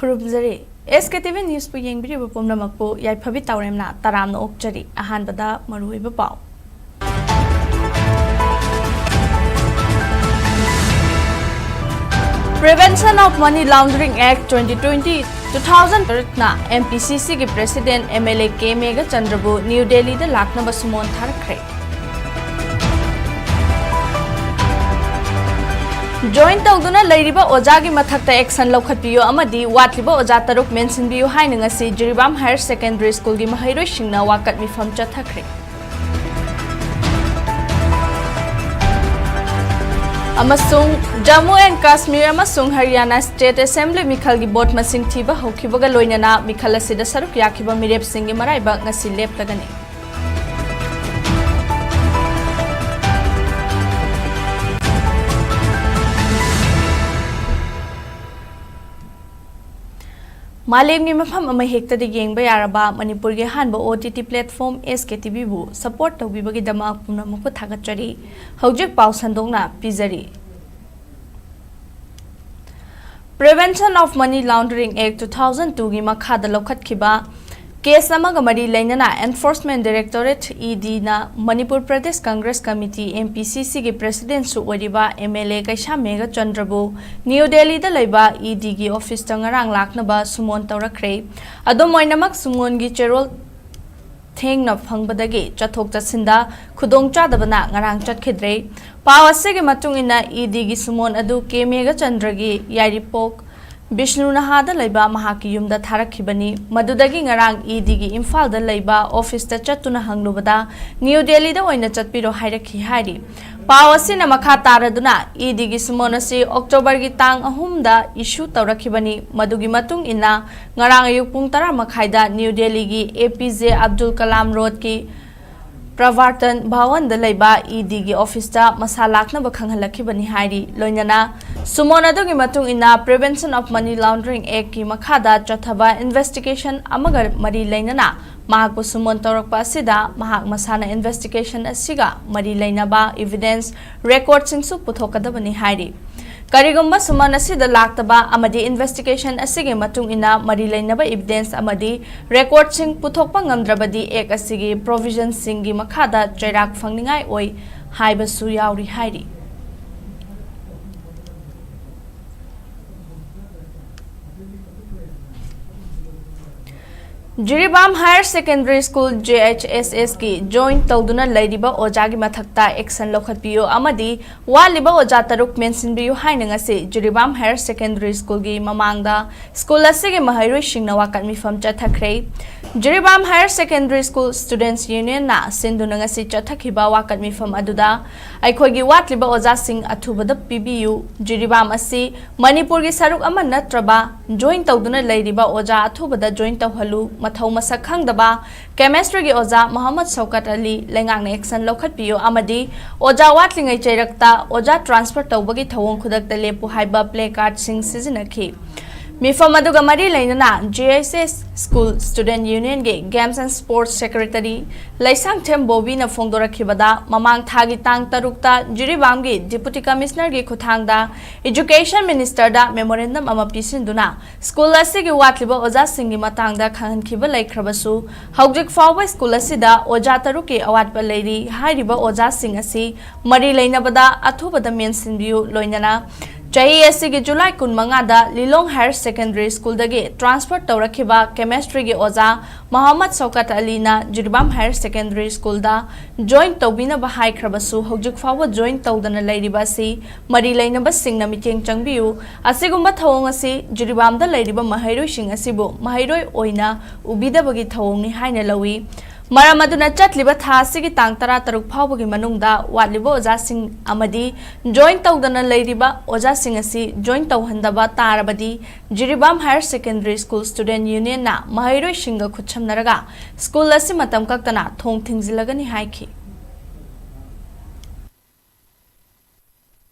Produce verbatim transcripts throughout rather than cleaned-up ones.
ꯈꯨꯔꯨꯝꯖꯔꯤ꯫ ꯑꯦꯁ ꯀꯦ T V ꯅ꯭ꯌꯨꯁꯄꯨ ꯌꯦꯡꯕꯤꯔꯤꯕ ꯄꯨꯝꯅꯃꯛꯄꯨ ꯌꯥꯏꯐꯕꯤ ꯇꯥꯎꯔꯦꯝꯅ ꯇꯔꯥꯝꯅ ꯑꯣꯛꯆꯔꯤ꯫ ꯑꯍꯥꯟꯕꯗ ꯃꯔꯨꯑꯣꯏꯕ ꯄꯥꯎ꯫ Prevention of Money Laundering Act twenty twenty, two thousand ꯅ ꯑꯦꯝ ꯄꯤ ꯁꯤ ꯁꯤꯒꯤ president M L A K ꯃꯦꯘꯆꯟꯗ꯭ꯔꯕꯨ ꯅ꯭ꯌꯨ ꯗꯦꯜꯂꯤꯗ ꯂꯥꯛꯅꯕ summon ꯊꯥꯔꯛꯈ꯭ꯔꯦ꯫ Join ꯇꯧꯗꯨꯅ ꯂꯩꯔꯤꯕ ꯑꯣꯖꯥꯒꯤ ꯃꯊꯛꯇ action ꯂꯧꯈꯠꯄꯤꯌꯨ ꯑꯃꯗꯤ ꯋꯥꯠꯂꯤꯕ ꯑꯣꯖꯥ ꯇꯔꯨꯛ ꯃꯦꯟꯁꯤꯟꯕꯤꯌꯨ ꯍꯥꯏꯅ ꯉꯁꯤ ꯖꯤꯔꯤꯕꯥꯝ Higher Secondary Schoolꯒꯤ ꯃꯍꯩꯔꯣꯏꯁꯤꯡꯅ ꯋꯥꯀꯠ ꯃꯤꯐꯝ ꯆꯠꯊꯈ꯭ꯔꯦ꯫ ꯑꯃꯁꯨꯡ Jammu and Kashmir ꯑꯃꯁꯨꯡ Haryana State Assembly ꯃꯤꯈꯜꯒꯤ vote ꯃꯁꯤꯡ ꯊꯤꯕ ꯍꯧꯈꯤꯕꯒ ꯂꯣꯏꯅꯅ ꯃꯤꯈꯜ ꯑꯁꯤꯗ ꯁꯔꯨꯛ ꯌꯥꯈꯤꯕ ꯃꯤꯔꯦꯞꯁꯤꯡꯒꯤ ꯃꯔꯥꯏꯕꯛ ꯉꯁꯤ ꯂꯦꯞꯂꯒꯅꯤ꯫ ꯃꯥꯂꯦꯝꯒꯤ ꯃꯐꯝ ꯑꯃ ꯍꯦꯛꯇꯗ ꯌꯦꯡꯕ ꯌꯥꯔꯕ ꯃꯅꯤꯄꯨꯔꯒꯤ ꯑꯍꯥꯟꯕ O T T platform S K T Vꯕꯨ support ꯇꯧꯕꯤꯕꯒꯤꯗꯃꯛ ꯄꯨꯝꯅꯃꯛꯄꯨ ꯊꯥꯒꯠꯆꯔꯤ꯫ ꯍꯧꯖꯤꯛ ꯄꯥꯎ ꯁꯟꯗꯣꯛꯅ ꯄꯤꯖꯔꯤ꯫ Prevention of Money Laundering Act two thousand twoꯒꯤ ꯃꯈꯥꯗ ꯂꯧꯈꯠꯈꯤꯕ case ꯑꯃꯒ ꯃꯔꯤ ꯂꯩꯅꯅ Enforcement Directorate, E Dꯅ Manipur Pradesh Congress committee, M P C Cꯒꯤ presidentꯁꯨ ꯑꯣꯏꯔꯤꯕ M L A ꯀꯩꯁꯥꯝ ꯃꯦꯘꯆꯟꯗ꯭ꯔꯕꯨ ꯅ꯭ꯌꯨ ꯗꯦꯜꯂꯤꯗ ꯂꯩꯕ E Dꯒꯤ officeꯇ ꯉꯔꯥꯡ ꯂꯥꯛꯅꯕ summon ꯇꯧꯔꯛꯈ꯭ꯔꯦ꯫ ꯑꯗꯨꯝ ꯑꯣꯏꯅꯃꯛ, summonꯒꯤ ꯆꯦꯔꯣꯜ ꯊꯦꯡꯅ ꯐꯪꯕꯗꯒꯤ ꯆꯠꯊꯣꯛ ꯆꯠꯁꯤꯟꯗ ꯈꯨꯗꯣꯡꯆꯥꯗꯕꯅ ꯉꯔꯥꯡ ꯆꯠꯈꯤꯗ꯭ꯔꯦ꯫ ꯄꯥꯎ ꯑꯁꯤꯒꯤ ꯃꯇꯨꯡ ꯏꯟꯅ, E Dꯒꯤ summon ꯑꯗꯨ ꯀꯦ ꯃꯦꯘꯆꯟꯗ꯭ꯔꯒꯤ ꯌꯥꯏꯔꯤꯄꯣꯛ ꯕꯤꯁꯅꯨ ꯅꯍꯥꯗ ꯂꯩꯕ ꯃꯍꯥꯛꯀꯤ ꯌꯨꯝꯗ ꯊꯥꯔꯛꯈꯤꯕꯅꯤ꯫ ꯃꯗꯨꯗꯒꯤ ꯉꯔꯥꯡ E Dꯒꯤ ꯏꯝꯐꯥꯜꯗ ꯂꯩꯕ officeꯇ ꯆꯠꯇꯨꯅ ꯍꯪꯂꯨꯕꯗ, ꯅ꯭ꯌꯨ ꯗꯦꯜꯂꯤꯗ ꯑꯣꯏꯅ ꯆꯠꯄꯤꯔꯣ ꯍꯥꯏꯔꯛꯈꯤ ꯍꯥꯏꯔꯤ꯫ ꯄꯥꯎ ꯑꯁꯤꯅ ꯃꯈꯥ ꯇꯥꯔꯗꯨꯅ, E Dꯒꯤ summon ꯑꯁꯤ Octoberꯒꯤ ꯇꯥꯡ ꯑꯍꯨꯝꯗ issue ꯇꯧꯔꯛꯈꯤꯕꯅꯤ꯫ ꯃꯗꯨꯒꯤ ꯃꯇꯨꯡ ꯏꯟꯅ, ꯉꯔꯥꯡ ꯑꯌꯨꯛ ꯄꯨꯡ ꯇꯔꯥ ꯃꯈꯥꯏꯗ ꯅ꯭ꯌꯨ ꯗꯦꯜꯂꯤꯒꯤ A P J Abdul Kalam Roadꯀꯤ Pravartan ꯚꯋꯟꯗ ꯂꯩꯕ E Dꯒꯤ officeꯇ ꯃꯁꯥ ꯂꯥꯛꯅꯕ ꯈꯪꯍꯜꯂꯛꯈꯤꯕꯅꯤ ꯍꯥꯏꯔꯤ꯫ ꯂꯣꯏꯅꯅ summon ꯑꯗꯨꯒꯤ ꯃꯇꯨꯡ ꯏꯟꯅ Prevention of Money Laundering Actꯀꯤ ꯃꯈꯥꯗ ꯆꯠꯊꯕ investigation ꯑꯃꯒ ꯃꯔꯤ ꯂꯩꯅꯅ ꯃꯍꯥꯛꯄꯨ ꯁꯨꯃꯣꯟ ꯇꯧꯔꯛꯄ ꯑꯁꯤꯗ ꯃꯍꯥꯛ ꯃꯁꯥꯅ investigation ꯑꯁꯤꯒ ꯃꯔꯤ ꯂꯩꯅꯕ evidence recordꯁꯤꯡꯁꯨ ꯄꯨꯊꯣꯛꯀꯗꯕꯅꯤ ꯍꯥꯏꯔꯤ꯫ ꯀꯔꯤꯒꯨꯝꯕ ꯁꯨꯃꯟ ꯑꯁꯤꯗ ꯂꯥꯛꯇꯕ ꯑꯃꯗꯤ investigation ꯑꯁꯤꯒꯤ ꯃꯇꯨꯡ ꯏꯟꯅ ꯃꯔꯤ ꯂꯩꯅꯕ evidence ꯑꯃꯗꯤ recordꯁꯤꯡ ꯄꯨꯊꯣꯛꯄ ꯉꯝꯗ꯭ꯔꯕꯗꯤ Act ꯑꯁꯤꯒꯤ provisionꯁꯤꯡꯒꯤ ꯃꯈꯥꯗ ꯆꯩꯔꯥꯛ ꯐꯪꯅꯤꯡꯉꯥꯏ ꯑꯣꯏ ꯍꯥꯏꯕꯁꯨ ꯌꯥꯎꯔꯤ ꯍꯥꯏꯔꯤ꯫ Jiribam Higher Secondary School, JHSS ꯀꯤ join ꯇꯧꯗꯨꯅ ꯂꯩꯔꯤꯕ ꯑꯣꯖꯥꯒꯤ ꯃꯊꯛꯇ action ꯂꯧꯈꯠꯄꯤꯌꯨ ꯑꯃꯗꯤ ꯋꯥꯠꯂꯤꯕ ꯑꯣꯖꯥ ꯇꯔꯨꯛ ꯃꯦꯟꯁꯤꯟꯕꯤꯌꯨ ꯍꯥꯏꯅ ꯉꯁꯤ ꯖꯤꯔꯤꯕꯥꯝ Higher Secondary School ꯒꯤ ꯃꯃꯥꯡꯗ school ꯑꯁꯤꯒꯤ ꯃꯍꯩꯔꯣꯏꯁꯤꯡꯅ ꯋꯥꯀꯠ ꯃꯤꯐꯝ ꯆꯠꯊꯈ꯭ꯔꯦ꯫ Jiribam Higher Secondary School Students Union ꯅ ꯁꯤꯟꯗꯨꯅ ꯉꯁꯤ ꯆꯠꯊꯈꯤꯕ ꯋꯥꯀꯠ ꯃꯤꯐꯝ ꯑꯗꯨꯗ ꯑꯩꯈꯣꯏꯒꯤ ꯋꯥꯠꯂꯤꯕ ꯑꯣꯖꯥꯁꯤꯡ ꯑꯊꯨꯕꯗ ꯄꯤꯕꯤꯌꯨ, ꯖꯤꯔꯤꯕꯥꯝ ꯑꯁꯤ ꯃꯅꯤꯄꯨꯔꯒꯤ ꯁꯔꯨꯛ ꯑꯃ ꯅꯠꯇ꯭ꯔꯕ join ꯇꯧꯗꯨꯅ ꯂꯩꯔꯤꯕ ꯑꯣꯖꯥ ꯑꯊꯨꯕꯗ join ꯇꯧꯍꯜꯂꯨ, ꯃꯊꯧ ꯃꯁꯛ ꯈꯪꯗꯕ chemistry ꯒꯤ ꯑꯣꯖꯥ ꯃꯣꯍꯝꯃꯗ ꯁꯧꯀꯠ ꯑꯂꯤ ꯂꯩꯉꯥꯛꯅ action ꯂꯧꯈꯠꯄꯤꯌꯨ ꯑꯃꯗꯤ ꯑꯣꯖꯥ ꯋꯥꯠꯂꯤꯉꯩ ꯆꯩꯔꯛꯇ ꯑꯣꯖꯥ transfer ꯇꯧꯕꯒꯤ ꯊꯧꯑꯣꯡ ꯈꯨꯗꯛꯇ ꯂꯦꯞꯄꯨ ꯍꯥꯏꯕ placard ꯁꯤꯡ ꯁꯤꯖꯤꯟꯅꯈꯤ꯫ ꯃꯤꯐꯝ ꯑꯗꯨꯒ ꯃꯔꯤ ꯂꯩꯅꯅ JHSS School Student Union ꯒꯤ Games and Sports Secretary Leishangthem ꯕꯣꯕꯤꯅ ꯐꯣꯡꯗꯣꯔꯛꯈꯤꯕꯗ, ꯃꯃꯥꯡ ꯊꯥꯒꯤ ꯇꯥꯡ ꯇꯔꯨꯛꯇ ꯖꯤꯔꯤꯕꯥꯝꯒꯤ Deputy Commissioner ꯒꯤ ꯈꯨꯠꯊꯥꯡꯗ Education Minister ꯗ memorandum ꯑꯃ ꯄꯤꯁꯤꯟꯗꯨꯅ school ꯑꯁꯤꯒꯤ ꯋꯥꯠꯂꯤꯕ ꯑꯣꯖꯥꯁꯤꯡꯒꯤ ꯃꯇꯥꯡꯗ ꯈꯪꯍꯟꯈꯤꯕ ꯂꯩꯈ꯭ꯔꯕꯁꯨ, ꯍꯧꯖꯤꯛ ꯐꯥꯎꯕ school ꯑꯁꯤꯗ ꯑꯣꯖꯥ ꯇꯔꯨꯛꯀꯤ ꯑꯋꯥꯠꯄ ꯂꯩꯔꯤ꯫ ꯍꯥꯏꯔꯤꯕ ꯑꯣꯖꯥꯁꯤꯡ ꯑꯁꯤ ꯃꯔꯤ ꯂꯩꯅꯕꯗ ꯑꯊꯨꯕꯗ ꯃꯦꯟꯁꯤꯟꯕꯤꯌꯨ, ꯂꯣꯏꯅꯅ ꯆꯍꯤ ꯑꯁꯤꯒꯤ July ꯀꯨꯟꯃꯉꯥꯗ ꯂꯤꯂꯣꯡ Higher Secondary School ꯗꯒꯤ transfer ꯇꯧꯔꯛꯈꯤꯕ chemistry ꯒꯤ ꯑꯣꯖꯥ ꯃꯣꯍꯝꯃꯗ ꯁꯧꯀꯠ ꯑꯂꯤꯅ ꯖꯤꯔꯤꯕꯥꯝ Higher Secondary School ꯗ join ꯇꯧꯕꯤꯅꯕ ꯍꯥꯏꯈ꯭ꯔꯕꯁꯨ, ꯍꯧꯖꯤꯛ ꯐꯥꯎꯕ join ꯇꯧꯗꯅ ꯂꯩꯔꯤꯕ ꯑꯁꯤ ꯃꯔꯤ ꯂꯩꯅꯕꯁꯤꯡꯅ ꯃꯤꯠꯌꯦꯡ ꯆꯪꯕꯤꯌꯨ꯫ ꯑꯁꯤꯒꯨꯝꯕ ꯊꯧꯑꯣꯡ ꯑꯁꯤ ꯖꯤꯔꯤꯕꯥꯝꯗ ꯂꯩꯔꯤꯕ ꯃꯍꯩꯔꯣꯏꯁꯤꯡ ꯑꯁꯤꯕꯨ ꯃꯍꯩꯔꯣꯏ ꯑꯣꯏꯅ ꯎꯕꯤꯗꯕꯒꯤ ꯊꯧꯑꯣꯡꯅꯤ ꯍꯥꯏꯅ ꯂꯧꯏ꯫ ꯃꯔꯝ ꯑꯗꯨꯅ ꯆꯠꯂꯤꯕ ꯊꯥ ꯑꯁꯤꯒꯤ ꯇꯥꯡ ꯇꯔꯥ ꯇꯔꯨꯛ ꯐꯥꯎꯕꯒꯤ ꯃꯅꯨꯡꯗ ꯋꯥꯠꯂꯤꯕ ꯑꯣꯖꯥꯁꯤꯡ ꯑꯃꯗꯤ join ꯇꯧꯗꯅ ꯂꯩꯔꯤꯕ ꯑꯣꯖꯥꯁꯤꯡ ꯑꯁꯤ join ꯇꯧꯍꯟꯗꯕ ꯇꯥꯔꯕꯗꯤ Jiribam Higher Secondary School Student Union ꯅ ꯃꯍꯩꯔꯣꯏꯁꯤꯡꯒ ꯈꯨꯠꯁꯝꯅꯔꯒ school ꯑꯁꯤ ꯃꯇꯝ ꯀꯛꯇꯅ ꯊꯣꯡ ꯊꯤꯡꯖꯤꯜꯂꯒꯅꯤ ꯍꯥꯏꯈꯤ꯫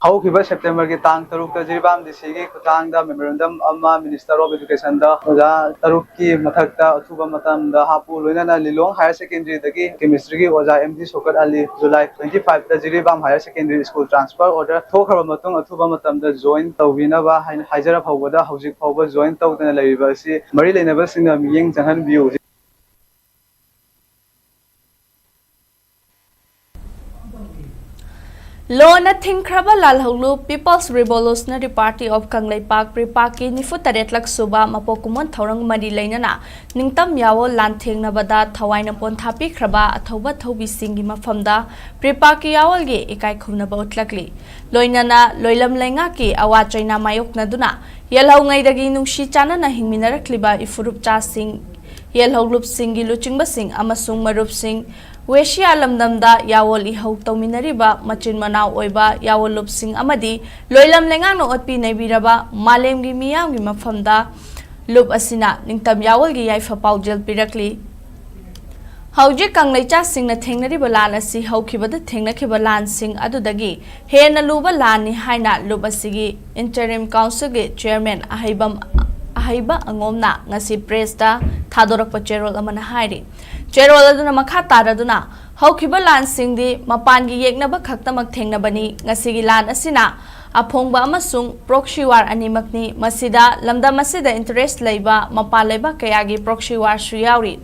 ꯍꯧꯈꯤꯕ ꯁꯦꯞꯇꯦꯝꯕꯔꯒꯤ ꯇꯥꯡ ꯇꯔꯨꯛꯇ ꯖꯤꯔꯤꯕꯥꯝ ꯗꯤ ꯁꯤꯒꯤ ꯈꯨꯠꯊꯥꯡꯗ Memorandum ꯑꯃ Minister of Educationꯗ ꯑꯣꯖꯥ ꯇꯔꯨꯛꯀꯤ ꯃꯊꯛꯇ ꯑꯊꯨꯕ ꯃꯇꯝꯗ ꯍꯥꯞꯄꯨ, ꯂꯣꯏꯅꯅ ꯂꯤꯂꯣꯡ Higher Secondaryꯗꯒꯤ Chemistryꯒꯤ ꯑꯣꯖꯥ M D Shaukat Ali July twenty fiveꯇ ꯖꯤꯔꯤꯕꯥꯝ Higher Secondary School transfer order ꯊꯣꯛꯈ꯭ꯔꯕ ꯃꯇꯨꯡ ꯑꯊꯨꯕ ꯃꯇꯝꯗ join ꯇꯧꯕꯤꯅꯕ ꯍꯥꯏꯅ ꯍꯥꯏꯖꯔ ꯐꯥꯎꯕꯗ ꯍꯧꯖꯤꯛ ꯐꯥꯎꯕ join ꯇꯧꯗꯅ ꯂꯩꯔꯤꯕ ꯑꯁꯤ ꯃꯔꯤ ꯂꯩꯅꯕꯁꯤꯡꯅ ꯃꯤꯠꯌꯦꯡ ꯆꯪꯍꯟꯕꯤꯌꯨ꯫ ꯂꯣꯟꯅ ꯊꯤꯡꯈ꯭ꯔꯕ ꯂꯥꯜꯍꯧꯂꯨꯞ People's Revolutionary Party of Kangleipak, ꯄ꯭ꯔꯤꯄꯥꯛꯀꯤ ꯅꯤꯐꯨ ꯇꯔꯦꯠꯂꯛ ꯁꯨꯕ ꯃꯄꯣꯛ ꯀꯨꯝꯑꯣꯟ ꯊꯧꯔꯝ ꯃꯔꯤ ꯂꯩꯅꯅ ꯅꯤꯡꯇꯝ ꯌꯥꯋꯣꯜ ꯂꯥꯟꯊꯦꯡꯅꯕꯗ ꯊꯋꯥꯏꯅ ꯄꯣꯟꯊꯥ ꯄꯤꯈ꯭ꯔꯕ ꯑꯊꯧꯕ ꯊꯧꯕꯤꯁꯤꯡꯒꯤ ꯃꯐꯝꯗ ꯄ꯭ꯔꯤꯄꯥꯛꯀꯤ ꯌꯥꯋꯣꯜꯒꯤ ꯏꯀꯥꯏ ꯈꯨꯝꯅꯕ ꯎꯠꯂꯛꯂꯤ꯫ ꯂꯣꯏꯅꯅ ꯂꯣꯏꯂꯝ ꯂꯩꯉꯥꯛꯀꯤ ꯑꯋꯥ ꯆꯩꯅꯥ ꯃꯥꯌꯣꯛꯅꯗꯨꯅ ꯌꯦꯜꯍꯧꯉꯩꯗꯒꯤ ꯅꯨꯡꯁꯤ ꯆꯥꯟꯅꯅ ꯍꯤꯡꯃꯤꯟꯅꯔꯛꯂꯤꯕ ꯏꯐꯨꯔꯨꯞꯆꯥꯁꯤꯡ, ꯌꯦꯜꯍꯧꯂꯨꯞꯁꯤꯡꯒꯤ ꯂꯨꯆꯤꯡꯕꯁꯤꯡ ꯑꯃꯁꯨꯡ ꯃꯔꯨꯞꯁꯤꯡ, ꯋꯦꯁꯤꯌꯥ ꯂꯝꯗꯝꯗ ꯌꯥꯋꯣꯜ ꯏꯍꯧ ꯇꯧꯃꯤꯟꯅꯔꯤꯕ ꯃꯆꯤꯟ ꯃꯅꯥꯎ ꯑꯣꯏꯕ ꯌꯥꯋꯣꯜ ꯂꯨꯞꯁꯤꯡ ꯑꯃꯗꯤ ꯂꯣꯏꯂꯝ ꯂꯩꯉꯥꯛꯅ ꯑꯣꯠꯄꯤ ꯅꯩꯕꯤꯔꯕ ꯃꯥꯂꯦꯝꯒꯤ ꯃꯤꯌꯥꯝꯒꯤ ꯃꯐꯝꯗ ꯂꯨꯞ ꯑꯁꯤꯅ ꯅꯤꯡꯇꯝ ꯌꯥꯋꯣꯜꯒꯤ ꯌꯥꯏꯐ ꯄꯥꯎꯖꯦꯜ ꯄꯤꯔꯛꯂꯤ꯫ ꯍꯧꯖꯤꯛ ꯀꯪꯂꯩꯆꯥꯁꯤꯡꯅ ꯊꯦꯡꯅꯔꯤꯕ ꯂꯥꯟ ꯑꯁꯤ ꯍꯧꯈꯤꯕꯗ ꯊꯦꯡꯅꯈꯤꯕ ꯂꯥꯟꯁꯤꯡ ꯑꯗꯨꯗꯒꯤ ꯍꯦꯟꯅ ꯂꯨꯕ ꯂꯥꯟꯅꯤ ꯍꯥꯏꯅ ꯂꯨꯞ ꯑꯁꯤꯒꯤ Interim Councilꯒꯤ Chairman ꯑꯍꯩꯕꯝ, ꯑꯍꯩꯕ ꯑꯉꯣꯝꯅ ꯉꯁꯤ pressꯇ ꯊꯥꯗꯣꯔꯛꯄ ꯆꯦꯔꯣꯜ ꯑꯃꯅ ꯍꯥꯏꯔꯤ꯫ ꯆꯦꯔꯣꯜ ꯑꯗꯨꯅ ꯃꯈꯥ ꯇꯥꯔꯗꯨꯅ, ꯍꯧꯈꯤꯕ ꯂꯥꯟꯁꯤꯡꯗꯤ ꯃꯄꯥꯟꯒꯤ ꯌꯦꯛꯅꯕ ꯈꯛꯇꯃꯛ ꯊꯦꯡꯅꯕꯅꯤ꯫ ꯉꯁꯤꯒꯤ ꯂꯥꯟ ꯑꯁꯤꯅ ꯑꯐꯣꯡꯕ ꯑꯃꯁꯨꯡ proxy war ꯑꯅꯤꯃꯛꯅꯤ꯫ ꯃꯁꯤꯗ ꯂꯝꯗꯝ ꯑꯁꯤꯗ interest ꯂꯩꯕ ꯃꯄꯥꯟ ꯂꯩꯕꯥꯛ ꯀꯌꯥꯒꯤ proxy warꯁꯨ ꯌꯥꯎꯔꯤ꯫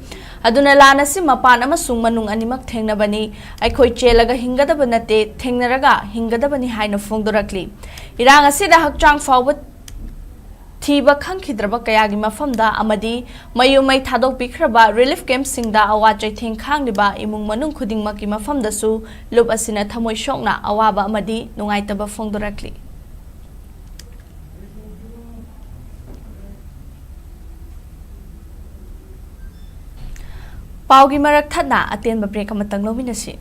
ꯑꯗꯨꯅ ꯂꯥꯟ ꯑꯁꯤ ꯃꯄꯥꯟ ꯑꯃꯁꯨꯡ ꯃꯅꯨꯡ ꯑꯅꯤꯃꯛ ꯊꯦꯡꯅꯕꯅꯤ꯫ ꯑꯩꯈꯣꯏ ꯆꯦꯜꯂꯒ ꯍꯤꯡꯒꯗꯕ ꯅꯠꯇꯦ, ꯊꯦꯡꯅꯔꯒ ꯍꯤꯡꯒꯗꯕꯅꯤ ꯍꯥꯏꯅ ꯐꯣꯡꯗꯣꯔꯛꯂꯤ꯫ ꯏꯔꯥꯡ ꯑꯁꯤꯗ ꯍꯛꯆꯥꯡ ꯐꯥꯎꯕ ꯊꯤꯕ ꯈꯪꯈꯤꯗ꯭ꯔꯕ ꯀꯌꯥꯒꯤ ꯃꯐꯝꯗ ꯑꯃꯗꯤ ꯃꯌꯨꯝ ꯃꯩ ꯊꯥꯗꯣꯛꯄꯤꯈ꯭ꯔꯕ relief campꯁꯤꯡꯗ ꯑꯋꯥ ꯆꯩꯊꯦꯡ ꯈꯥꯡꯂꯤꯕ ꯏꯃꯨꯡ ꯃꯅꯨꯡ ꯈꯨꯗꯤꯡꯃꯛꯀꯤ ꯃꯐꯝꯗꯁꯨ ꯂꯨꯞ ꯑꯁꯤꯅ ꯊꯃꯣꯏ ꯁꯣꯛꯅ ꯑꯋꯥꯕ ꯑꯃꯗꯤ ꯅꯨꯡꯉꯥꯏꯇꯕ ꯐꯣꯡꯗꯣꯔꯛꯂꯤ꯫ ꯄꯥꯎꯒꯤ ꯃꯔꯛ ꯊꯠꯅ ꯑꯇꯦꯟꯕ break ꯑꯃꯇꯪ ꯂꯧꯃꯤꯟꯅꯁꯤ꯫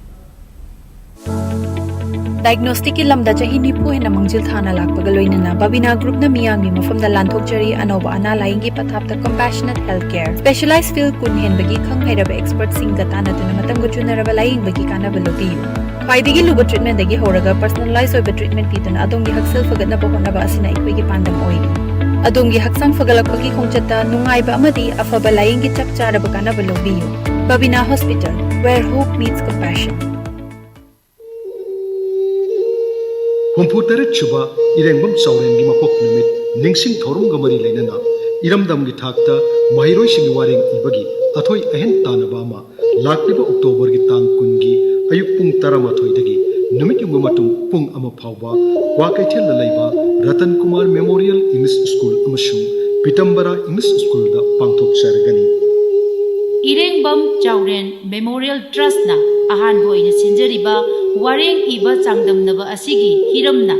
Diagnosticꯀꯤ ꯂꯝꯗ ꯆꯍꯤ ꯅꯤꯐꯨ ꯍꯦꯟꯅ ꯃꯥꯡꯖꯤꯜ ꯊꯥꯅ ꯂꯥꯛꯄꯒ ꯂꯣꯏꯅꯅ Babina Groupꯅ ꯃꯤꯌꯥꯝꯒꯤ ꯃꯐꯝꯗ ꯂꯥꯟꯊꯣꯛꯆꯔꯤ꯫ ꯑꯅꯧꯕ ꯑꯅꯥ ꯂꯥꯌꯦꯡꯒꯤ ꯄꯊꯥꯞꯇ compassionate health care, specialized field ꯀꯨꯟ ꯍꯦꯟꯕꯒꯤ ꯈꯪ ꯍꯩꯔꯕ expertꯁꯤꯡꯒ ꯇꯥꯟꯅꯗꯨꯅ ꯃꯇꯝꯒ ꯆꯨꯅꯔꯕ ꯂꯥꯌꯦꯡꯕꯒꯤ ꯀꯥꯟꯅꯕ ꯂꯧꯕꯤꯌꯨ꯫ ꯈ꯭ꯋꯥꯏꯗꯒꯤ ꯂꯨꯕ ꯇ꯭ꯔꯤꯠꯃꯦꯟꯗꯒꯤ ꯍꯧꯔꯒ ꯄꯔꯁꯅꯦꯂꯥꯏꯖ ꯑꯣꯏꯕ ꯇ꯭ꯔꯤꯠꯃꯦꯟ ꯄꯤꯗꯨꯅ ꯑꯗꯣꯝꯒꯤ ꯍꯛꯁꯦꯜ ꯐꯒꯠꯅꯕ ꯍꯣꯠꯅꯕ ꯑꯁꯤꯅ ꯑꯩꯈꯣꯏꯒꯤ ꯄꯥꯟꯗꯝ ꯑꯣꯏ꯫ ꯑꯗꯣꯝꯒꯤ ꯍꯛꯆꯥꯡ ꯐꯒꯠꯂꯛꯄꯒꯤ ꯈꯣꯡꯆꯠꯇ ꯅꯨꯡꯉꯥꯏꯕ ꯑꯃꯗꯤ ꯑꯐꯕ ꯂꯥꯌꯦꯡꯒꯤ ꯆꯞ ꯆꯥꯔꯕ ꯀꯥꯟꯅꯕ ꯂꯧꯕꯤꯌꯨ꯫ Babina Hospital, where hope meets compassion. ꯍꯨꯝꯐꯨ ꯇꯔꯦꯠ ꯁꯨꯕ ꯏꯔꯦꯡꯕꯝ ꯆꯥꯎꯔꯦꯟꯒꯤ ꯃꯄꯣꯛ ꯅꯨꯃꯤꯠ ꯅꯤꯡꯁꯤꯡ ꯊꯧꯔꯝꯒ ꯃꯔꯤ ꯂꯩꯅꯅ ꯏꯔꯝꯗꯝꯒꯤ ꯊꯥꯛꯇ ꯃꯍꯩꯔꯣꯏꯁꯤꯡꯒꯤ ꯋꯥꯔꯦꯡ ꯏꯕꯒꯤ ꯑꯊꯣꯏ ꯑꯍꯦꯟ ꯇꯥꯟꯅꯕ ꯑꯃ ꯂꯥꯛꯂꯤꯕ ꯑꯣꯛꯇꯣꯕꯔꯒꯤ ꯇꯥꯡ ꯀꯨꯟꯒꯤ ꯑꯌꯨꯛ ꯄꯨꯡ ꯇꯔꯥꯃꯥꯊꯣꯏꯗꯒꯤ ꯅꯨꯃꯤꯠ ꯌꯨꯡꯕ ꯃꯇꯨꯡ ꯄꯨꯡ ꯑꯃ ꯐꯥꯎꯕ ꯀ꯭ꯋꯥꯀꯩꯊꯦꯜꯗ ꯂꯩꯕ Ratan Kumar memorial English school ꯑꯃꯁꯨꯡ ꯄꯤꯇꯝꯕꯔꯥ ꯏꯪꯂꯤꯁ ꯁ꯭ꯀꯨꯜꯗ ꯄꯥꯡꯊꯣꯛꯆꯔꯒꯅꯤ꯫ ꯏꯔꯦꯡꯕꯝ ꯆꯥꯎꯔꯦꯟ ꯃꯦꯃꯣꯔꯤꯌꯦꯜ ꯇ꯭ꯔꯁꯅ ꯑꯍꯥꯟꯕ ꯑꯣꯏꯅ ꯁꯤꯟꯖꯔꯤꯕ ꯋꯥꯔꯦꯡ ꯏꯕ ꯆꯥꯡꯗꯝꯅꯕ ꯑꯁꯤꯒꯤ ꯍꯤꯔꯝꯅ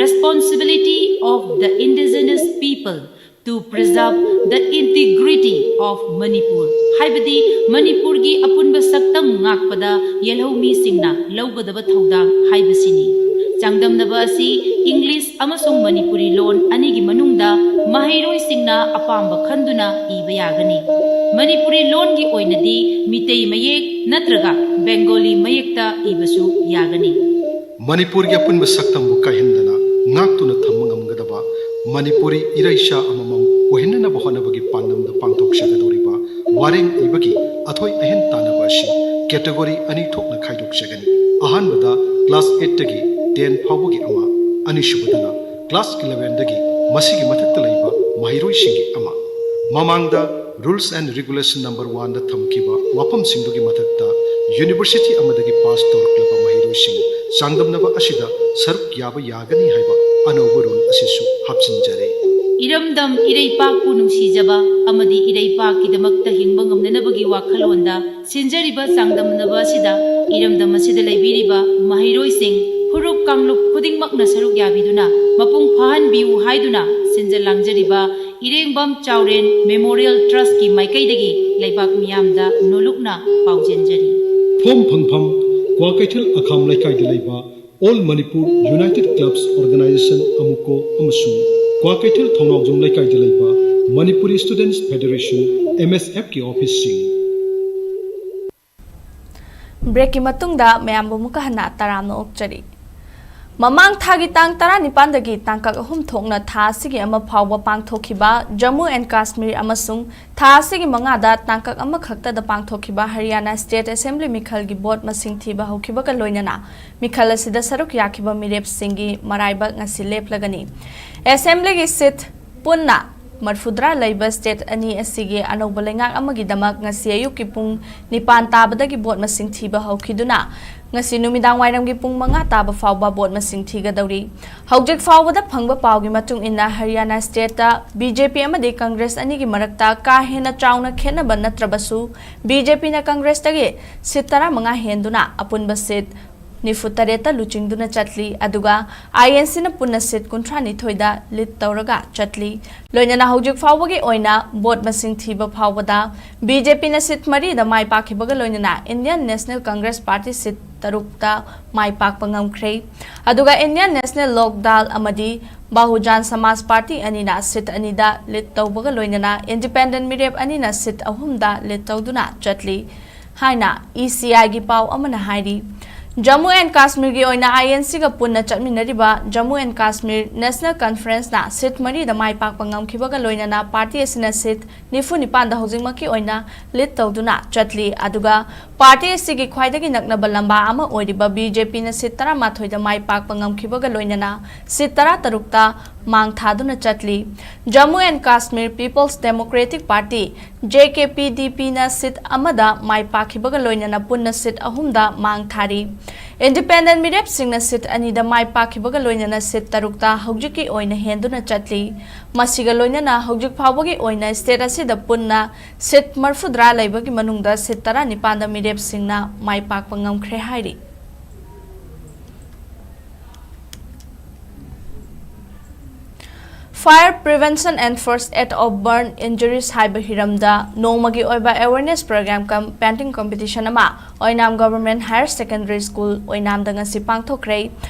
Responsibility of the Indigenous People to Preserve the Integrity of Manipur ꯍꯥꯏꯕꯗꯤ ꯃꯅꯤꯄꯨꯔꯒꯤ ꯑꯄꯨꯟꯕ ꯁꯛꯇꯝ ꯉꯥꯛꯄꯗ ꯌꯦꯜꯍꯧꯃꯤꯁꯤꯡꯅ ꯂꯧꯒꯗꯕ ꯊꯧꯗꯥꯡ ꯍꯥꯏꯕꯁꯤꯅꯤ꯫ ꯆꯥꯡꯗꯝꯅꯕ ꯑꯁꯤ ꯏꯪꯂꯤꯁ ꯑꯃꯁꯨꯡ ꯃꯅꯤꯄꯨꯔꯤ ꯂꯣꯟ ꯑꯅꯤꯒꯤ ꯃꯅꯨꯡꯗ ꯃꯍꯩꯔꯣꯏꯁꯤꯡꯅ ꯑꯄꯥꯝꯕ ꯈꯟꯗꯨꯅ ꯏꯕ ꯌꯥꯒꯅꯤ꯫ ꯃꯅꯤꯄꯨꯔꯤ ꯂꯣꯟꯒꯤ ꯑꯣꯏꯅꯗꯤ ꯃꯤꯇꯩ ꯃꯌꯦꯛ ꯅꯠꯇ꯭ꯔꯒ ꯕꯦꯡꯒꯣꯂꯤ ꯃꯌꯦꯛꯇ ꯏꯕꯁꯨ ꯌꯥꯒꯅꯤ꯫ ꯃꯅꯤꯄꯨꯔꯒꯤ ꯑꯄꯨꯟꯕ ꯁꯛꯇꯝꯕꯨ ꯀꯥꯏꯍꯟꯗꯅ ꯉꯥꯛꯇꯨꯅ ꯊꯝꯕ ꯉꯝꯒꯗꯕ ꯃꯅꯤꯄꯨꯔꯤ ꯏꯔꯩꯆꯥ ꯑꯃꯃꯝ ꯑꯣꯏꯍꯟꯅꯅꯕ ꯍꯣꯠꯅꯕꯒꯤ ꯄꯥꯟꯗꯝꯗ ꯄꯥꯡꯊꯣꯛꯆꯒꯗꯧꯔꯤꯕ ꯋꯥꯔꯦꯡ ꯏꯕꯒꯤ ꯑꯊꯣꯏ ꯑꯍꯦꯟ ꯇꯥꯟꯅꯕ ꯑꯁꯤ ꯀꯦꯇꯦꯒꯣꯔꯤ ꯑꯅꯤ ꯊꯣꯛꯅ ꯈꯥꯏꯗꯣꯛꯆꯒꯅꯤ꯫ ꯑꯍꯥꯟꯕꯗ ꯀ꯭ꯂꯥꯁ ꯑꯩꯠꯇꯒꯤ ꯇꯦꯟ ꯐꯥꯎꯕꯒꯤ ꯑꯃ, ꯑꯅꯤꯁꯨꯕꯗꯅ ꯀ꯭ꯂꯥꯁ ꯏꯂꯦꯚꯦꯟꯗꯒꯤ ꯃꯁꯤꯒꯤ ꯃꯊꯛꯇ ꯂꯩꯕ ꯃꯍꯩꯔꯣꯏꯁꯤꯡꯒꯤ ꯑꯃ꯫ ꯃꯃꯥꯡꯗ Rules and Regulation number one ꯗ ꯊꯝꯈꯤꯕ ꯋꯥꯐꯝꯁꯤꯡꯗꯨꯒꯤ ꯃꯊꯛꯇ ꯌꯨꯅꯤꯚꯔꯁꯤꯇꯤ ꯑꯃꯗꯒꯤ ꯄꯥꯁ ꯇꯧꯔꯛꯂꯕ ꯃꯍꯩꯔꯣꯏꯁꯤꯡ ꯆꯥꯡꯗꯝꯅꯕ ꯑꯁꯤꯗ ꯁꯔꯨꯛ ꯌꯥꯕ ꯌꯥꯒꯅꯤ ꯍꯥꯏꯕ ꯑꯅꯧꯕ ꯔꯨꯜ ꯑꯁꯤꯁꯨ ꯍꯥꯞꯆꯤꯟꯖꯔꯤ꯫ ꯏꯔꯝꯗꯝ ꯏꯔꯩꯄꯥꯛꯄꯨ ꯅꯨꯡꯁꯤꯖꯕ ꯑꯃꯗꯤ ꯏꯔꯩꯄꯥꯛꯀꯤꯗꯃꯛꯇ ꯍꯤꯡꯕ ꯉꯝꯅꯅꯕꯒꯤ ꯋꯥꯈꯜꯂꯣꯟꯗ ꯁꯤꯟꯖꯔꯤꯕ ꯆꯥꯡꯗꯝꯅꯕ ꯑꯁꯤꯗ ꯏꯔꯝꯗꯝ ꯑꯁꯤꯗ ꯂꯩꯕꯤꯔꯤꯕ ꯃꯍꯩꯔꯣꯏꯁꯤꯡ ꯐꯨꯔꯨꯞ ꯀꯥꯡꯂꯨꯞ ꯈꯨꯗꯤꯡꯃꯛꯅ ꯁꯔꯨꯛ ꯌꯥꯕꯤꯗꯨꯅ ꯃꯄꯨꯡ ꯐꯥꯍꯟꯕꯤꯌꯨ ꯍꯥꯏꯗꯨꯅ ꯁꯤꯟꯖ ꯂꯥꯡꯖꯔꯤꯕ ꯏꯔꯦꯡꯕꯝ ꯆꯥꯎꯔꯦꯟ ꯃꯦꯃꯣꯔꯤꯌꯦꯜ ꯇ꯭ꯔꯁꯀꯤ ꯃꯥꯏꯀꯩꯗꯒꯤ ꯂꯩꯕꯥꯛ ꯃꯤꯌꯥꯝꯗ ꯅꯣꯂꯨꯛꯅ ꯄꯥꯎꯖꯦꯟꯖꯔꯤ꯫ ꯐꯣꯝ ꯐꯪꯐꯝ ꯀ꯭ꯋꯥꯀꯩꯊꯦꯜ ꯑꯈꯥꯝ ꯂꯩꯀꯥꯏꯗ ꯂꯩꯕ All Manipur United Clubs Organization, ꯑꯃꯨꯀꯣ, ꯑꯃꯁꯨꯡ ꯀ꯭ꯋꯥꯀꯩꯊꯦꯜ ꯊꯧꯅꯥꯎꯖꯝ ꯂꯩꯀꯥꯏꯗ ꯂꯩꯕ Manipuri Students Federation, M S F ꯀꯤ ꯑꯣꯐꯤꯁꯁꯤꯡ꯫ Breakꯀꯤ ꯃꯇꯨꯡꯗ ꯃꯌꯥꯝꯕꯨ ꯑꯃꯨꯛꯀ ꯍꯟꯅ ꯇꯔꯥꯝꯅ ꯑꯣꯛꯆꯔꯤ꯫ ꯃꯃꯥꯡ ꯊꯥꯒꯤ ꯇꯥꯡ ꯇꯔꯥꯅꯤꯄꯥꯟꯗꯒꯤ ꯇꯥꯡꯀꯛ ꯑꯍꯨꯝ ꯊꯣꯛꯅ ꯊꯥ ꯑꯁꯤꯒꯤ ꯑꯃ ꯐꯥꯎꯕ ꯄꯥꯡꯊꯣꯛꯈꯤꯕ Jammu and Kashmir ꯑꯃꯁꯨꯡ ꯊꯥ ꯑꯁꯤꯒꯤ ꯃꯉꯥꯗ ꯇꯥꯡꯀꯛ ꯑꯃꯈꯛꯇꯗ ꯄꯥꯡꯊꯣꯛꯈꯤꯕ Haryana State Assembly ꯃꯤꯈꯜꯒꯤ ꯚꯣꯠ ꯃꯁꯤꯡ ꯊꯤꯕ ꯍꯧꯈꯤꯕꯒ ꯂꯣꯏꯅꯅ ꯃꯤꯈꯜ ꯑꯁꯤꯗ ꯁꯔꯨꯛ ꯌꯥꯈꯤꯕ ꯃꯤꯔꯦꯞꯁꯤꯡꯒꯤ ꯃꯔꯥꯏꯕꯛ ꯉꯁꯤ ꯂꯦꯞꯂꯒꯅꯤ꯫ Assemblyꯒꯤ seat ꯄꯨꯟꯅ ꯃꯔꯐꯨꯇꯔꯥ ꯂꯩꯕ state ꯑꯅꯤ ꯑꯁꯤꯒꯤ ꯑꯅꯧꯕ ꯂꯩꯉꯥꯛ ꯑꯃꯒꯤꯗꯃꯛ ꯉꯁꯤ ꯑꯌꯨꯛꯀꯤ ꯄꯨꯡ ꯅꯤꯄꯥꯟ ꯇꯥꯕꯗꯒꯤ ꯚꯣꯠ ꯃꯁꯤꯡ ꯊꯤꯕ ꯍꯧꯈꯤꯗꯨꯅ ꯉꯁꯤ ꯅꯨꯃꯤꯗꯥꯡ ꯋꯥꯏꯔꯝꯒꯤ ꯄꯨꯡ ꯃꯉꯥ ꯇꯥꯕ ꯐꯥꯎꯕ ꯚꯣꯠ ꯃꯁꯤꯡ ꯊꯤꯒꯗꯧꯔꯤ꯫ ꯍꯧꯖꯤꯛ ꯐꯥꯎꯕꯗ ꯐꯪꯕ ꯄꯥꯎꯒꯤ ꯃꯇꯨꯡ ꯏꯟꯅ Haryana stateꯇ BJP ꯑꯃꯗꯤ Congress ꯑꯅꯤꯒꯤ ꯃꯔꯛꯇ ꯀꯥ ꯍꯦꯟꯅ ꯆꯥꯎꯅ ꯈꯦꯠꯅꯕ ꯅꯠꯇ꯭ꯔꯕꯁꯨ BJPꯅ Congressꯇꯒꯤ seat ꯇꯔꯥꯃꯉꯥ ꯍꯦꯟꯗꯨꯅ ꯑꯄꯨꯟꯕ seat ꯅꯤꯐꯨꯇꯔꯦꯠꯇ ꯂꯨꯆꯤꯡꯗꯨꯅ ꯆꯠꯂꯤ꯫ ꯑꯗꯨꯒ INCꯅ ꯄꯨꯟꯅ seat ꯀꯨꯟꯊ꯭ꯔꯥꯅꯤꯊꯣꯏꯗ lead ꯇꯧꯔꯒ ꯆꯠꯂꯤ꯫ ꯂꯣꯏꯅꯅ ꯍꯧꯖꯤꯛ ꯐꯥꯎꯕꯒꯤ ꯑꯣꯏꯅ ꯚꯣꯠ ꯃꯁꯤꯡ ꯊꯤꯕ ꯐꯥꯎꯕꯗ BJPꯅ seat ꯃꯔꯤꯗ ꯃꯥꯏ ꯄꯥꯛꯈꯤꯕꯒ ꯂꯣꯏꯅꯅ Indian National Congress Party seat ꯇꯔꯨꯛꯇ ꯃꯥꯏ ꯄꯥꯛꯄ ꯉꯝꯈ꯭ꯔꯦ꯫ ꯑꯗꯨꯒ Indian National Lok Dal ꯑꯃꯗꯤ Bahujan Samaj Party ꯑꯅꯤꯅ seat ꯑꯅꯤꯗ lead ꯇꯧꯕꯒ ꯂꯣꯏꯅꯅ independent ꯃꯤꯔꯦꯞ ꯑꯅꯤꯅ seat ꯑꯍꯨꯝꯗ lead ꯇꯧꯗꯨꯅ ꯆꯠꯂꯤ ꯍꯥꯏꯅ ECIꯒꯤ ꯄꯥꯎ ꯑꯃꯅ ꯍꯥꯏꯔꯤ꯫ Jammu and Kashmirꯒꯤ ꯑꯣꯏꯅ INCꯒ ꯄꯨꯟꯅ ꯆꯠꯃꯤꯟꯅꯔꯤꯕ Jammu and Kashmir National Conferenceꯅ seat ꯃꯔꯤꯗ ꯃꯥꯏ ꯄꯥꯛꯄ ꯉꯝꯈꯤꯕꯒ ꯂꯣꯏꯅꯅ party ꯑꯁꯤꯅ seat ꯅꯤꯐꯨ ꯅꯤꯄꯥꯟꯗ ꯍꯧꯖꯤꯛꯃꯛꯀꯤ ꯑꯣꯏꯅ lead ꯇꯧꯗꯨꯅ ꯆꯠꯂꯤ꯫ ꯑꯗꯨꯒ party ꯑꯁꯤꯒꯤ ꯈ꯭ꯋꯥꯏꯗꯒꯤ ꯅꯛꯅꯕ ꯂꯝꯕꯥ ꯑꯃ ꯑꯣꯏꯔꯤꯕ BJPꯅ seat ꯇꯔꯥꯃꯥꯊꯣꯏꯗ ꯃꯥꯏ ꯄꯥꯛꯄ ꯉꯝꯈꯤꯕꯒ ꯂꯣꯏꯅꯅ seat ꯇꯔꯥꯇꯔꯨꯛꯇ ꯃꯥꯡ ꯊꯥꯗꯨꯅ ꯆꯠꯂꯤ꯫ Jammu and Kashmir People's Democratic Party, JKPDPꯅ seat ꯑꯃꯗ ꯃꯥꯏ ꯄꯥꯛꯈꯤꯕꯒ ꯂꯣꯏꯅꯅ ꯄꯨꯟꯅ seat ꯑꯍꯨꯝꯗ ꯃꯥꯡ ꯊꯥꯔꯤ꯫ Independent ꯃꯤꯔꯦꯞꯁꯤꯡꯅ seat ꯑꯅꯤꯗ ꯃꯥꯏ ꯄꯥꯛꯈꯤꯕꯒ ꯂꯣꯏꯅꯅ seat ꯇꯔꯨꯛꯇ ꯍꯧꯖꯤꯛꯀꯤ ꯑꯣꯏꯅ ꯍꯦꯟꯗꯨꯅ ꯆꯠꯂꯤ꯫ ꯃꯁꯤꯒ ꯂꯣꯏꯅꯅ ꯍꯧꯖꯤꯛ ꯐꯥꯎꯕꯒꯤ ꯑꯣꯏꯅ state ꯑꯁꯤꯗ ꯄꯨꯟꯅ seat ꯃꯔꯐꯨꯇꯔꯥ ꯂꯩꯕꯒꯤ ꯃꯅꯨꯡꯗ seat ꯇꯔꯥꯅꯤꯄꯥꯟꯗ ꯃꯤꯔꯦꯞꯁꯤꯡꯅ ꯃꯥꯏ ꯄꯥꯛꯄ ꯉꯝꯈ꯭ꯔꯦ ꯍꯥꯏꯔꯤ꯫ Fire Prevention and First Aid of Burn Injuries ꯍꯥꯏꯕ ꯍꯤꯔꯝꯗ ꯅꯣꯡꯃꯒꯤ ꯑꯣꯏꯕ awareness program cum painting competition ꯑꯃ ꯑꯣꯏꯅꯥꯝ Government Higher Secondary School ꯑꯣꯏꯅꯥꯝꯗ ꯉꯁꯤ ꯄꯥꯡꯊꯣꯛꯈ꯭ꯔꯦ꯫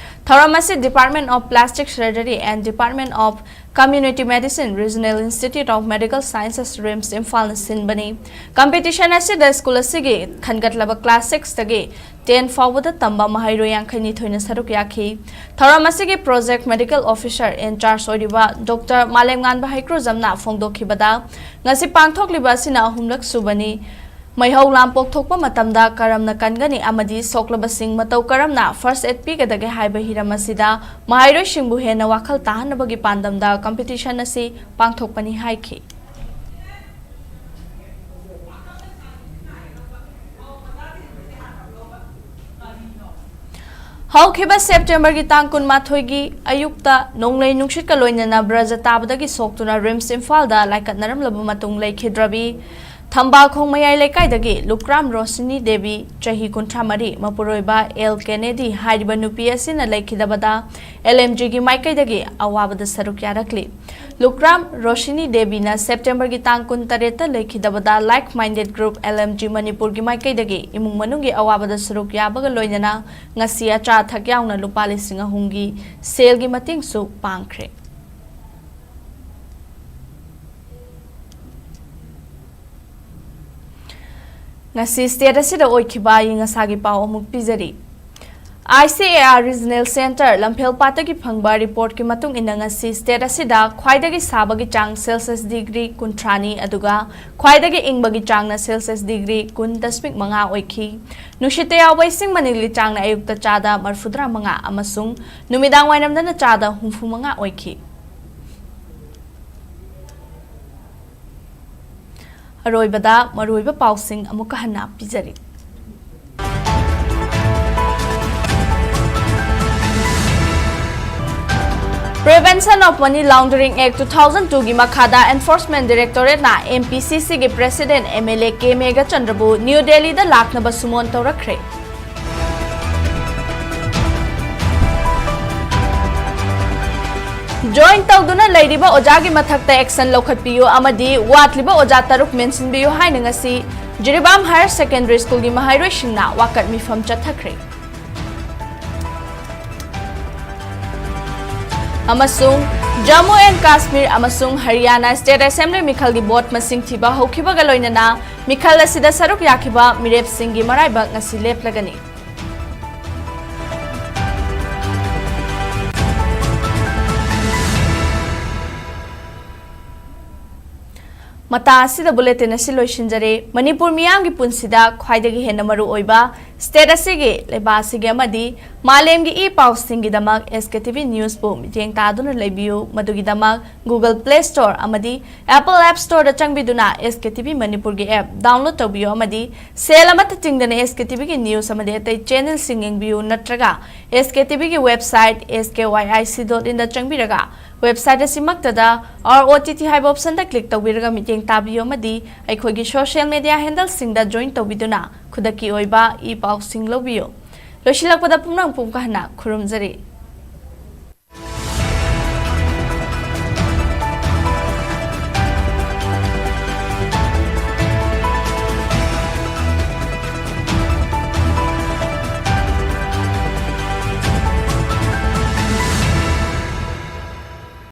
ꯊꯧꯔꯝ ꯑꯁꯤ Department of Plastic Surgery and Department of Community Medicine, Regional Institute of Medical Sciences, RIMS, ꯏꯝꯐꯥꯜꯅ ꯁꯤꯟꯕꯅꯤ꯫ Competition ꯑꯁꯤꯗ school ꯑꯁꯤꯒꯤ ꯈꯟꯒꯠꯂꯕ class six ꯇꯒꯤ ten ꯐꯥꯎꯕꯗ ꯇꯝꯕ ꯃꯍꯩꯔꯣꯏ ꯌꯥꯡꯈꯩ ꯅꯤꯊꯣꯏꯅ ꯁꯔꯨꯛ ꯌꯥꯈꯤ꯫ ꯊꯧꯔꯝ ꯑꯁꯤꯒꯤ Project Medical Officer in charge ꯑꯣꯏꯔꯤꯕ Doctor ꯃꯥꯂꯦꯝꯉꯥꯟꯕ ꯍꯩꯀ꯭ꯔꯨꯖꯝꯅ ꯐꯣꯡꯗꯣꯛꯈꯤꯕꯗ, ꯉꯁꯤ ꯄꯥꯡꯊꯣꯛꯂꯤꯕ ꯑꯁꯤꯅ ꯑꯍꯨꯝꯂꯛ ꯁꯨꯕꯅꯤ꯫ ꯃꯩꯍꯧ ꯂꯥꯟ ꯄꯣꯛꯊꯣꯛꯄ ꯃꯇꯝꯗ ꯀꯔꯝꯅ ꯀꯟꯒꯅꯤ ꯑꯃꯗꯤ ꯁꯣꯛꯂꯕꯁꯤꯡ ꯃꯇꯧ ꯀꯔꯝꯅ first aid ꯄꯤꯒꯗꯒꯦ ꯍꯥꯏꯕ ꯍꯤꯔꯝ ꯑꯁꯤꯗ ꯃꯍꯩꯔꯣꯏꯁꯤꯡꯕꯨ ꯍꯦꯟꯅ ꯋꯥꯈꯜ ꯇꯥꯍꯟꯅꯕꯒꯤ ꯄꯥꯟꯗꯝꯗ competition ꯑꯁꯤ ꯄꯥꯡꯊꯣꯛꯄꯅꯤ ꯍꯥꯏꯈꯤ꯫ ꯍꯧꯈꯤꯕ ꯁꯦꯞꯇꯦꯝꯕꯔꯒꯤ ꯇꯥꯡ ꯀꯨꯟꯃꯥꯊꯣꯏꯒꯤ ꯑꯌꯨꯛꯇ ꯅꯣꯡꯂꯩ ꯅꯨꯡꯁꯤꯠꯀ ꯂꯣꯏꯅꯅ ꯕ꯭ꯔꯖ ꯇꯥꯕꯗꯒꯤ ꯁꯣꯛꯇꯨꯅ ꯔꯤꯝꯁ ꯏꯝꯐꯥꯜꯗ ꯂꯥꯏꯀꯠꯅꯔꯝꯂꯕ ꯃꯇꯨꯡ ꯂꯩꯈꯤꯗ꯭ꯔꯕꯤ ꯊꯝꯕꯥꯜꯈꯣꯡ ꯃꯌꯥꯏ ꯂꯩꯀꯥꯏꯗꯒꯤ ꯂꯨꯀ꯭ꯔꯥꯝ ꯔꯣꯁꯤꯅꯤ ꯗꯦꯕꯤ, ꯆꯍꯤ ꯀꯨꯟꯊ꯭ꯔꯥ ꯃꯔꯤ, ꯃꯄꯨꯔꯣꯏꯕ ꯑꯦꯜ ꯀꯦꯅꯦꯗꯤ ꯍꯥꯏꯔꯤꯕ ꯅꯨꯄꯤ ꯑꯁꯤꯅ ꯂꯩꯈꯤꯗꯕꯗ ꯑꯦꯜ ꯑꯦꯝ ꯖꯤꯒꯤ ꯃꯥꯏꯀꯩꯗꯒꯤ ꯑꯋꯥꯕꯗ ꯁꯔꯨꯛ ꯌꯥꯔꯛꯂꯤ꯫ ꯂꯨꯀ꯭ꯔꯥꯝ ꯔꯣꯁꯤꯅꯤ ꯗꯦꯕꯤꯅ ꯁꯦꯞꯇꯦꯝꯕꯔꯒꯤ ꯇꯥꯡ ꯀꯨꯟꯇꯔꯦꯠꯇ ꯂꯩꯈꯤꯗꯕꯗ Like Minded Group, L M G, ꯃꯅꯤꯄꯨꯔꯒꯤ ꯃꯥꯏꯀꯩꯗꯒꯤ ꯏꯃꯨꯡ ꯃꯅꯨꯡꯒꯤ ꯑꯋꯥꯕꯗ ꯁꯔꯨꯛ ꯌꯥꯕꯒ ꯂꯣꯏꯅꯅ ꯉꯁꯤ ꯑꯆꯥ ꯑꯊꯛ ꯌꯥꯎꯅ ꯂꯨꯄꯥ ꯂꯤꯁꯤꯡ ꯑꯍꯨꯝꯒꯤ ꯁꯦꯜꯒꯤ ꯃꯇꯦꯡꯁꯨ ꯄꯥꯡꯈ꯭ꯔꯦ꯫ ꯉꯁꯤ state ꯑꯁꯤꯗ ꯑꯣꯏꯈꯤꯕ ꯑꯏꯪ ꯑꯁꯥꯒꯤ ꯄꯥꯎ ꯑꯃꯨꯛ ꯄꯤꯖꯔꯤ꯫ I C A R Regional Center ꯂꯝꯐꯦꯜꯄꯥꯠꯇꯒꯤ ꯐꯪꯕ reportꯀꯤ ꯃꯇꯨꯡ ꯏꯟꯅ, ꯉꯁꯤ state ꯑꯁꯤꯗ ꯈ꯭ꯋꯥꯏꯗꯒꯤ ꯁꯥꯕꯒꯤ ꯆꯥꯡ Celsius degree ꯀꯨꯟꯊ꯭ꯔꯥꯅꯤ, ꯑꯗꯨꯒ ꯈ꯭ꯋꯥꯏꯗꯒꯤ ꯏꯪꯕꯒꯤ ꯆꯥꯡꯅ Celsius degree ꯀꯨꯟ ꯗꯁꯃꯤꯛ ꯃꯉꯥ ꯑꯣꯏꯈꯤ꯫ ꯅꯨꯡꯁꯤꯠꯇ ꯌꯥꯎꯕ ꯏꯁꯤꯡ ꯃꯅꯤꯜꯒꯤ ꯆꯥꯡꯅ ꯑꯌꯨꯛꯇ ꯆꯥꯗ ꯃꯔꯤꯐꯨꯇꯔꯥ ꯃꯉꯥ ꯑꯃꯁꯨꯡ ꯅꯨꯃꯤꯗꯥꯡ ꯋꯥꯏꯔꯝꯗꯅ ꯆꯥꯗ ꯍꯨꯝꯐꯨ ꯃꯉꯥ ꯑꯣꯏꯈꯤ꯫ ꯑꯔꯣꯏꯕꯗ ꯃꯔꯨꯑꯣꯏꯕ ꯄꯥꯎꯁꯤꯡ ꯑꯃꯨꯛꯀ ꯍꯟꯅ ꯄꯤꯖꯔꯤ꯫ Prevention of Money Laundering Act two thousand two ꯒꯤ ꯃꯈꯥꯗ Enforcement Directorateꯅ M P C Cꯒꯤ President M L A K ꯃꯦꯘꯆꯟꯗ꯭ꯔꯕꯨ ꯅ꯭ꯌꯨ ꯗꯦꯜꯂꯤꯗ ꯂꯥꯛꯅꯕ ꯁꯨꯃꯣꯟ ꯇꯧꯔꯛꯈ꯭ꯔꯦ꯫ Join ꯇꯧꯗꯨꯅ ꯂꯩꯔꯤꯕ ꯑꯣꯖꯥꯒꯤ ꯃꯊꯛꯇ action ꯂꯧꯈꯠꯄꯤꯌꯨ ꯑꯃꯗꯤ ꯋꯥꯠꯂꯤꯕ ꯑꯣꯖꯥ ꯇꯔꯨꯛ ꯃꯦꯟꯁꯤꯟꯕꯤꯌꯨ ꯍꯥꯏꯅ ꯉꯁꯤ ꯖꯤꯔꯤꯕꯥꯝ Higher Secondary Schoolꯒꯤ ꯃꯍꯩꯔꯣꯏꯁꯤꯡꯅ ꯋꯥꯀꯠ ꯃꯤꯐꯝ ꯆꯠꯊꯈ꯭ꯔꯦ꯫ ꯑꯃꯁꯨꯡ ꯖꯝꯃꯨ ꯑꯦꯟ ꯀꯥꯁꯃꯤꯔ ꯑꯃꯁꯨꯡ ꯍꯔꯤꯌꯥꯅꯥ ꯁ꯭ꯇꯦꯠ ꯑꯦꯁꯦꯝꯕ꯭ꯂꯤ ꯃꯤꯈꯜꯒꯤ ꯚꯣꯠ ꯃꯁꯤꯡ ꯊꯤꯕ ꯍꯧꯈꯤꯕꯒ ꯂꯣꯏꯅꯅ ꯃꯤꯈꯜ ꯑꯁꯤꯗ ꯁꯔꯨꯛ ꯌꯥꯈꯤꯕ ꯃꯤꯔꯦꯞꯁꯤꯡꯒꯤ ꯃꯔꯥꯏꯕꯛ ꯉꯁꯤ ꯂꯦꯞꯂꯒꯅꯤ꯫ ꯃꯇꯥ ꯑꯁꯤꯗ ꯕꯨꯂꯦꯇꯤꯟ ꯑꯁꯤ ꯂꯣꯏꯁꯤꯟꯖꯔꯦ꯫ ꯃꯅꯤꯄꯨꯔ ꯃꯤꯌꯥꯝꯒꯤ ꯄꯨꯟꯁꯤꯗ ꯈ꯭ꯋꯥꯏꯗꯒꯤ ꯍꯦꯟꯅ ꯃꯔꯨ ꯑꯣꯏꯕ ꯁ꯭ꯇꯦꯠ ꯑꯁꯤꯒꯤ, ꯂꯩꯕꯥꯛ ꯑꯁꯤꯒꯤ ꯑꯃꯗꯤ ꯃꯥꯂꯦꯝꯒꯤ ꯏ ꯄꯥꯎꯁꯤꯡꯒꯤꯗꯃꯛ ꯑꯦꯁ ꯀꯦ ꯇꯤ ꯚꯤ ꯅ꯭ꯌꯨꯁꯄꯨ ꯃꯤꯠꯌꯦꯡ ꯇꯥꯗꯨꯅ ꯂꯩꯕꯤꯌꯨ꯫ ꯃꯗꯨꯒꯤꯗꯃꯛ Google Play Store ꯑꯃꯗꯤ Apple App Storeꯗ ꯆꯪꯕꯤꯗꯨꯅ ꯑꯦꯁ ꯀꯦ ꯇꯤ ꯚꯤ ꯃꯅꯤꯄꯨꯔꯒꯤ app download ꯇꯧꯕꯤꯌꯨ ꯑꯃꯗꯤ ꯁꯦꯜ ꯑꯃꯠꯇ ꯇꯤꯡꯗꯅ ꯑꯦꯁ ꯀꯦ ꯇꯤ ꯚꯤꯒꯤ ꯅ꯭ꯌꯨꯁ ꯑꯃꯗꯤ ꯑꯇꯩ ꯆꯦꯅꯦꯜꯁꯤꯡ ꯌꯦꯡꯕꯤꯌꯨ꯫ ꯅꯠꯇ꯭ꯔꯒ ꯑꯦꯁ ꯀꯦ ꯇꯤ ꯚꯤꯒꯤ website S K Y I C dot inꯗ ꯆꯪꯕꯤꯔꯒ website ꯑꯁꯤꯃꯛꯇꯗ R O T T ꯍꯥꯏꯕ optionꯗ click ꯇꯧꯕꯤꯔꯒ ꯃꯤꯠꯌꯦꯡ ꯇꯥꯕꯤꯌꯨ ꯑꯃꯗꯤ ꯑꯩꯈꯣꯏꯒꯤ social media handleꯁꯤꯡꯗ join ꯇꯧꯕꯤꯗꯨꯅ ꯈꯨꯗꯛꯀꯤ ꯑꯣꯏꯕ ꯏ ꯄꯥꯎꯁꯤꯡ ꯂꯧꯕꯤꯌꯨ꯫ ꯂꯣꯏꯁꯤꯜꯂꯛꯄꯗ ꯄꯨꯝꯅꯃꯛꯄꯨ ꯑꯃꯨꯛꯀ ꯍꯟꯅ ꯈꯨꯔꯨꯝꯖꯔꯤ꯫